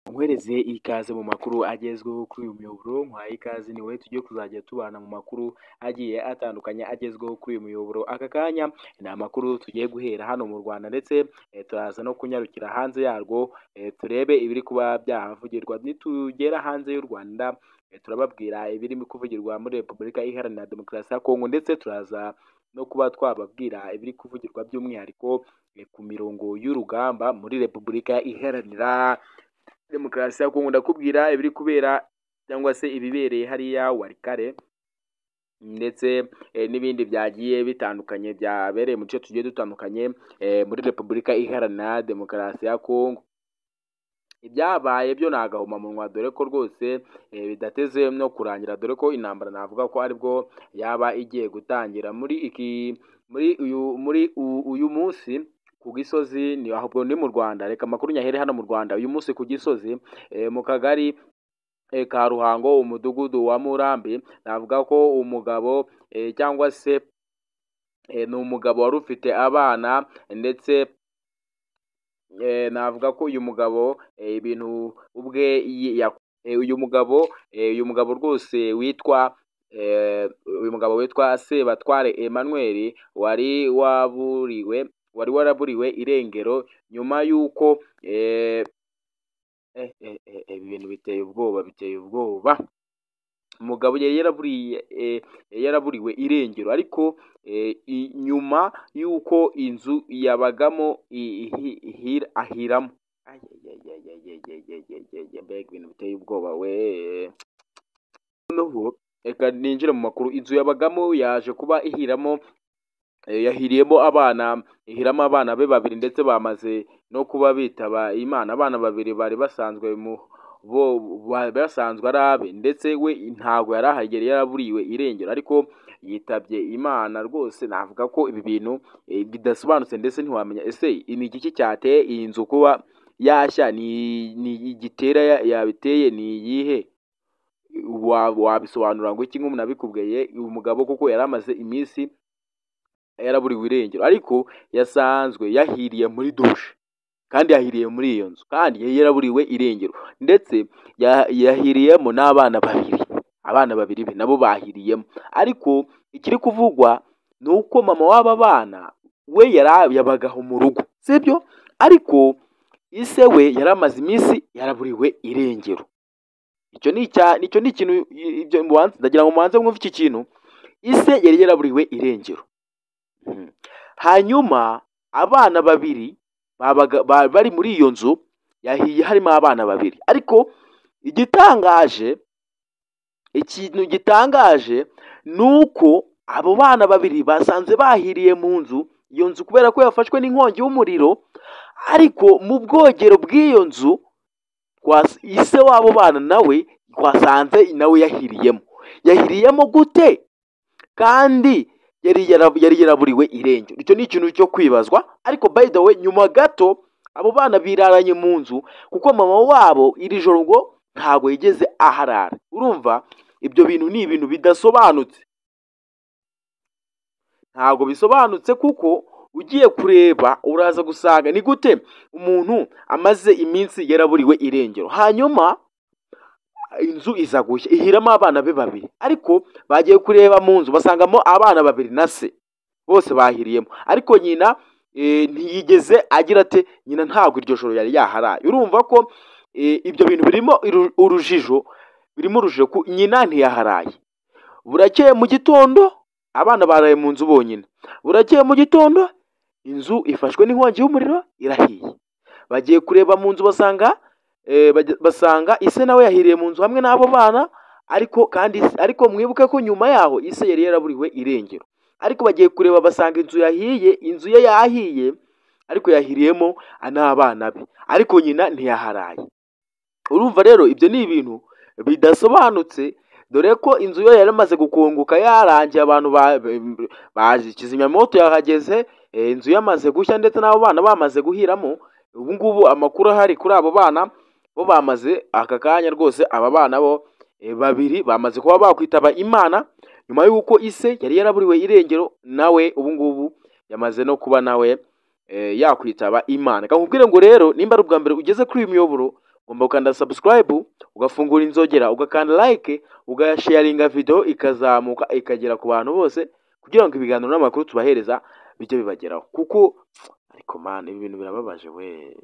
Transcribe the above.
Nkuhereze ikaze mu makuru agezweho kuri uyu muyoboro, nkuhaye ikaze ni wowe tugiye kuzajya tubana mu makuru agiye atandukanye agezweho kuri uyu muyoboro. Aka kanya ni amakuru tugiye guhera hano mu Rwanda ndetse turaza no kunyarukira hanze yarwo, turebe ibiri kuba byahavugirwa. Nitugera hanze y'u Rwanda turababwira ibirimo kuvugirwa muri Repubulika Iharanira Demokarasi ya Kongo, ndetse turaza no kuba twababwira ibiri kuvugirwa by'umwihariko ku mirongo y'urugamba muri Repubulika Iharanira Demokarasi ya Kongo. Ndakubwira ibiri kubera cyangwa se ibibereye hariya Walikale, ndetse n'ibindi byagiye bitandukanye byabereye mu duce tugiye dutandukanye muri Repubulika Iharanira Demokarasi ya Kongo. Ibyabaye byo ni agahomamunwa, dore ko rwose bidateze no kurangira, dore ko intambara navuga ko aribwo yaba igiye gutangira muri iki muri uyu muri uyu munsi ku Gisozi. Ni ahubwo ni mu Rwanda, reka amakuru nyahere hano mu Rwanda. Uyu munsi ku Gisozi, mu kagari ka Ruhango, umudugudu wa Murambi, navuga ko umugabo, cyangwa se ni umugabo wari ufite abana, ndetse navuga ko uyu mugabo ibintu ubwe uyu mugabo rwose witwa uyu mugabo witwa Sebatware Emmanuel wari waraburiwe irengero nyuma y'uko ibi bintu biteye ubwoba, biteye ubwoba. Umugabo yari yaraburiwe irengero, ariko nyuma y'uko inzu yabagamo ahiramo. Mbega ibintu biteye ubwoba we! Noneho reka ninjire mu makuru. Inzu yabagamo yaje kuba ihiramo, yahiriyemo abana, ihiramo abana be babiri, ndetse bamaze no kuba bitaba Imana. Abana babiri bari basanzwe mu bo basanzwe ari abe, ndetse we ntabwo yari ahari, yari yaraburiwe irengero, ariko yitabye Imana. Rwose navuga ko ibi bintu bidasobanutse, ndetse ntiwamenya ese ni igiki cyateye iyi nzu kuba yashya, ni igitera yabiteye ni iyihe? Wabisobanura ngo iki nk'umuntu abikubwiye? Uyu mugabo kuko yari amaze iminsi yaraburiwe irengero, ariko yasanzwe yahiriye muri dushe, kandi yahiriye muri iyo nzu, kandi yari yaraburiwe irengero, ndetse yahiriyemo n'abana babiri. Abana babiri be nabo bahiriyemo, ariko ikiri kuvugwa ni uko mama w'aba bana we yabagaho mu rugo, sibyo? Ariko ise we yari amaze iminsi yaraburiwe irengero. Icyo ni ikintu ibyo ndagira ngo mubanze mwumve iki kintu. Ise yari yaraburiwe irengero. Hanyuma abana babiri babaga bari muri iyo nzu yahiye, harimo abana babiri. Ariko ikintu gitangaje ni uko abo bana babiri basanze bahiriye mu nzu, iyo nzu kubera ko yafashwe n'inkongi y'umuriro. Ariko mu bwogero bw'iyo nzu ise w'abo bana nawe twasanze nawe yahiriyemo. Yahiriyemo gute kandi yari yaraburiwe irengero? Icyo ni ikintu cyo kwibazwa. Ariko by the way, nyuma gato abo bana biraranye mu nzu, kuko mama wabo iri joro ngo ntabwo yigeze aharara. Urumva ibyo bintu ni ibintu bidasobanutse, ntabwo bisobanutse, kuko ugiye kureba uraza gusanga ni gute umuntu amaze iminsi yaraburiwe irengero, hanyuma inzu iza gushya ihiramo abana be babiri, ariko bagiye kureba mu nzu basangamo abana babiri na se bose bahiriyemo, ariko nyina ntiyigeze agira ate? Nyina ntabwo iryo joro yari yaharaye. Urumva ko ibyo bintu birimo urujijo, birimo urujijo. Nyina ntiyaharaye. Burakeye mu gitondo, abana baraye mu nzu bonyine. Burakeye mu gitondo inzu ifashwe n'inkongi y'umuriro, irahiye. Bagiye kureba mu nzu basanga ise nawe yahiriye mu nzu hamwe n'abo bana. Ariko kandi, ariko mwibuke ko nyuma yaho ise yari yaraburiwe irengero, ariko bagiye kureba basanga inzu yahiye, inzu ye yahiye, ariko yahiriyemo n'abana be, ariko nyina ntiyaharaye. Urumva rero ibyo ni ibintu bidasobanutse, dore ko inzu yo yari imaze gukunguka, yarangiye, abantu baje, kizimyamoto yahageze, inzu yamaze gushya, ndetse n'abo bana bamaze guhiramo. Ubu ngubu amakuru ahari kuri abo bana bo bamaze aka kanya rwose, aba bana bo babiri bamaze kuba bakwitaba Imana nyuma y'uko ise yari yaraburiwe irengero nawe ubu ngubu yamaze no kuba nawe yakwitaba Imana. Reka nkubwire ngo rero nimba ari ubwa mbere ugeze kuri uyu muyoboro Ugomba gukanda subscribe, ugafungura inzogera, ugakanda like, ugasharinga video ikazamuka ikagera ku bantu bose, kugira ngo ibiganiro n'amakuru tubahereza bijye bibageraho. Kuko ariko man, ibi bintu birababaje we.